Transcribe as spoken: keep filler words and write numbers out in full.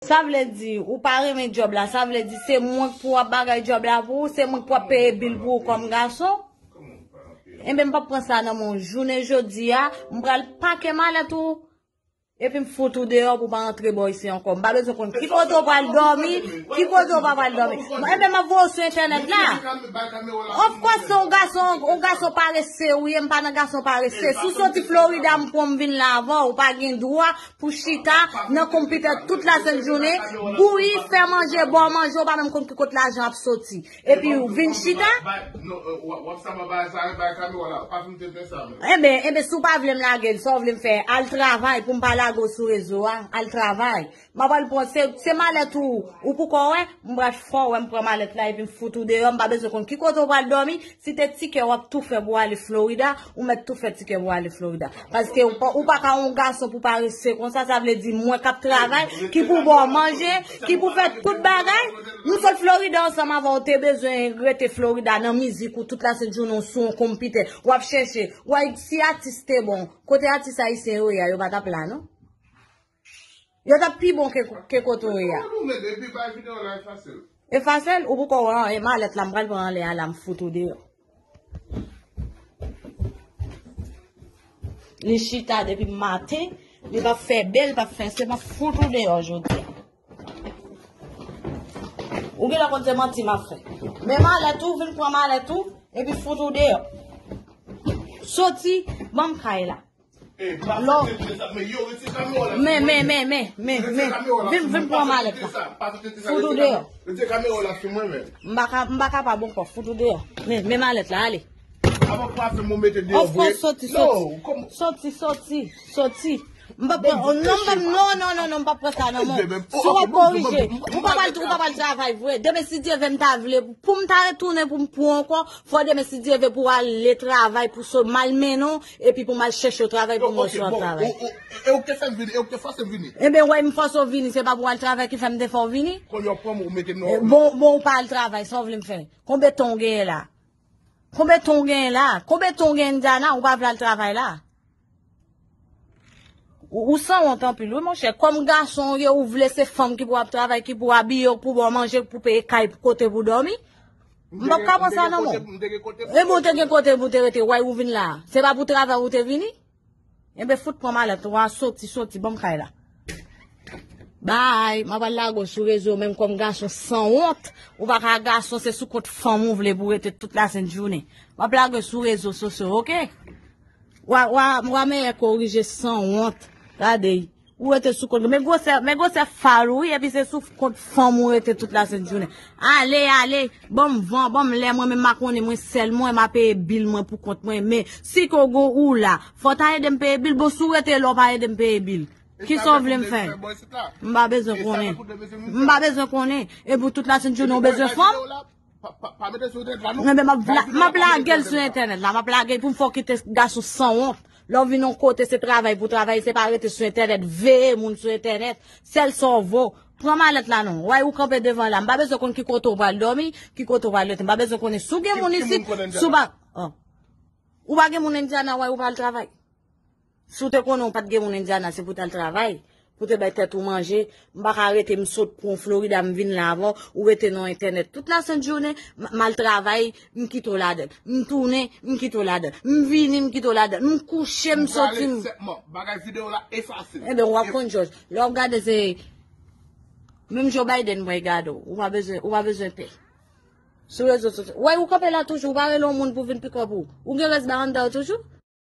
Sa vle di, ou pa renmen djòb la, sa vle di se mwen k pou ap bagay djòb la pou ou, se mwen k pou ap peye bil pou ou kòm gason. Enben, m p ap pran sa nan men w jounen jodi a, m pral pake malèt ou, epi m fout ou deyò pou w pa antre bò isi ankò. M pa bezwen konn ki kote w pral dòmi, ki kote w pa pral dòmi. Enben, m ap voye w sou entènèt la. Of course, se yon gason, yon gason parese ou ye, m pa nan gason parese. Si w soti Florida, m pran w, m vin la avè w, ou pa gen dwa pou chita nan konpitè tout lasent jounen, bouyi, fè manje, ba w manje, ou pa menm konn ki kote lajan ap soti. Epi ou vin chita. Enben, enben, si w pa vle m lage l, sa w vle m fè? Al travay pou m pa lage w sou rezo a. Al travay. M ap al pran, se, se malèt ou, ou poko wè, m pral fè w wè m pran malèt la epi m fout ou deyò, m pa bezwen konn ki kote w pral dòmi, si te tikè w ap tou fè pou w ale Florida, ou mèt tou fè tikè pou w ale Florida. Paske ou pa, ou pa ka yon gason pou parese konsa, sa vle di mwen k ap travay, ki pou ba w manje, ki pou fè tout bagay. Nou sot Florida ansanm avè w, te bezwen rete Florida nan mizik ou tout lasent jounen w sou yon konpitè, w ap chèche, w a si atis te bon, kote atis ayisyen yo ye a, yo pa t ap la non. Yo t ap pi bon ke, ke kote w ye a. Ou nou mete epi bay videyo la efase l. Efase l, ou poko wè anyen, malèt la, m pral pran anlè a la, m fout ou deyò. Li chita depi maten, li p ap fè bèl, p ap fè se, m ap fout ou deyò jodi a. Ou genlè konn se manti m ap fè. Men malèt ou, vin pran malèt ou, epi fout ou deyò. Soti, ban m kay la. Lò. Men, men, men, men, men, men. Vin, vin pran malèt la. Fout ou deyò. M pa ka, m pa kapab ankò. Fout ou deyò. Men, men malèt la, ale. Of course, soti, soti. Soti, soti, soti. M pa pran, non, m pa, non, non, non, non, m pa pran sa nan men w. Si w ap korije, ou pa pral, ou pa pral travay vre. Demen, si Dye vle, m ta vle, pou m ta retounen, pou m pran w ankò, fò demen, si Dye vle, pou w ale travay, pou so m al mennen w, epi pou m al chèche w travay pou m wè si w ap travay. E ou te fè m vini, e ou te fòse m vini. Enben, wè, m fòse w vini, se pa pou w al travay ki fè m te fè w vini. Kounye a w pran m, ou mete m nan. Bon, bon, ou pa al travay, sa w vle m fè? Konbyen tan w genyen la? Konbyen tan w genyen la? Konbyen tan w genyen Indiana, ou pa vle al travay la? Ou, ou sanwont anpil, wi, monchè. Kòm gason w ye, ou vle se fanm ki pou ap travay, ki pou abiye w, pou ba w manje, pou peye kay, pou kote pou dòmi. M p ap ka pran sa nan men w. Epi w te gen kote pou w te rete, wè ou vin la. Se pa pou travay ou te vini? Enben, fout pran malèt ou a, soti, soti, ban m kay la. Bay, m ap al lage w sou rezo, menm kòm gason sanwont. Ou pa ka gason, se sou kont fanm ou vle pou w rete tout lasent jounen. M ap lage w sou rezo sosyo, oke? Wa, wa, wa meyè korije sanwont. Gade, ou rete sou kont. Men gwosè, men gwosè fal ou, wi, epi se sou kont fanm ou rete tout lasent jounen. Ale, ale, ban m van, ban m lè, mwen menm m a konnen mwen sèl mwen, m a peye bil mwen pou kont mwen. Men, si ke w gon ou la, fò w ta ede m peye bil, bon, si w rete la, w pa ede m peye bil. Kisa w vle m fè? M pa bezwen konnen. M pa bezwen konnen. E pou tout lasent jounen, w bezwen fanm? Enben, m ap, m ap lage l sou entènèt la. M ap lage l pou m fè w kite gason sanwont. Lè w vin yon kote, se travay pou travay, se pa rete sou entènèt, veye moun sou entènèt. Sèl sa w vo. Pran malèt la non. Wè ou kanpe devan la. M pa bezwen konn ki kote w pral dòmi, ki kote w pral rete. M pa bezwen konnen si w gen moun isit, si w pa, oh. Ou pa gen moun Indiana, wè ou pa al travay. Si w te konnen w pa t gen moun Indiana, se pou w t al travay, pou w te bay tèt ou manje. M pa ka rete, m sot pran w Florida, m vin la avè w, ou rete nan entènèt tout lasent jounen, m, m al travay, m kite w ladan l. M tounen, m kite w ladan l. M vini, m kite w ladan l. M kouche, m soti, m. Bagay videyo la efase. Enben, w ap konn jòj. Lè w ap gade, se menm Joe Biden mwen gade w. Ou pa bezwen, ou pa bezwen pè. Sou rezo sosyo. Wè, ou kanpe la toujou, ou pa rele yon moun pou vin pikòp ou. Ou gen rès ba anndan w toujou?